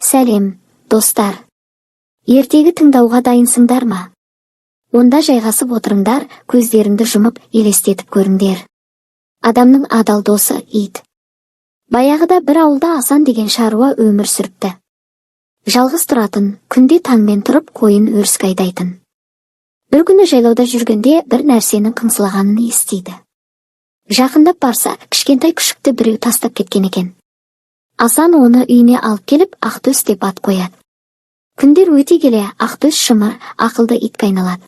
Сәлем, достар! Ертегі тыңдауға дайынсыңдар ма? Онда жайғасып отырыңдар, көздеріңді жұмып, елестетіп көріңдер. Адамның адал досы – ит. Баяғыда бір ауылда Асан деген шаруа өмір сүріпті. Жалғыз тұратын, күнде таңмен тұрып, қойын өріске айдайтын. Бір күні жайлауда жүргенде бір нәрсенің қыңсылағанын естиді. Жақындап барса, кішкентай күшікті біреу тастап кеткен екен. Асан оны үйіне алып келіп, Ақтөс деп ат қояды. Күндер өте келе Ақтөс шымыр, ақылды итке айналады.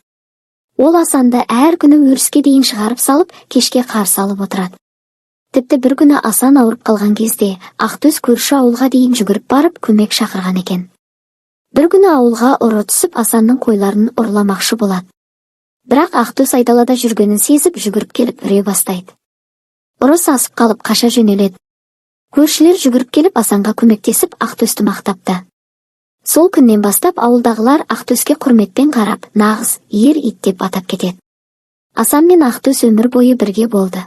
Ол Асанды әр күні өріске дейін шығарып салып, кешке қарсы алып отырады. Тіпті бір күні Асан ауырып қалған кезде Ақтөс көрші ауылға дейін жүгіріп барып, көмек шақырған екен. Бір күні ауылға ұры түсіп, Асанның қойларын ұрламақшы болады. Бірақ Ақтөс айдалада жүргенін сезіп, жүгіріп келіп үре бастайды. Ұры сасып қалып, қаша жөнеледі. Көршілер жүгіріп келіп, Асанға көмектесіп, Ақтөсті мақтапты. Сол күннен бастап ауылдағылар Ақтөске құрметпен қарап, нағыз ер ит деп атап кетеді. Асан мен Ақтөс өмір бойы бірге болды.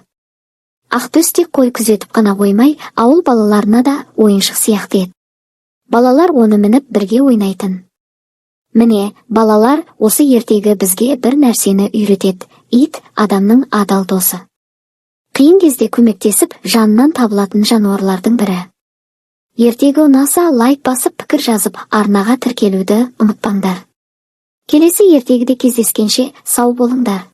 Ақтөс тек қой күзетіп қана қоймай, ауыл балаларына да ойыншық сияқты еді. Балалар оны мініп, бірге ойнайтын. Міне, балалар, осы ертегі бізге бір нәрсені үйретеді: ит – адамның адал досы. Қиын кезде көмектесіп, жанынан табылатын жануарлардың бірі. Ертегі ұнаса, лайк басып, пікір жазып, арнаға тіркелуді ұмытпаңдар. Келесі ертегіде кездескенше сау болыңдар.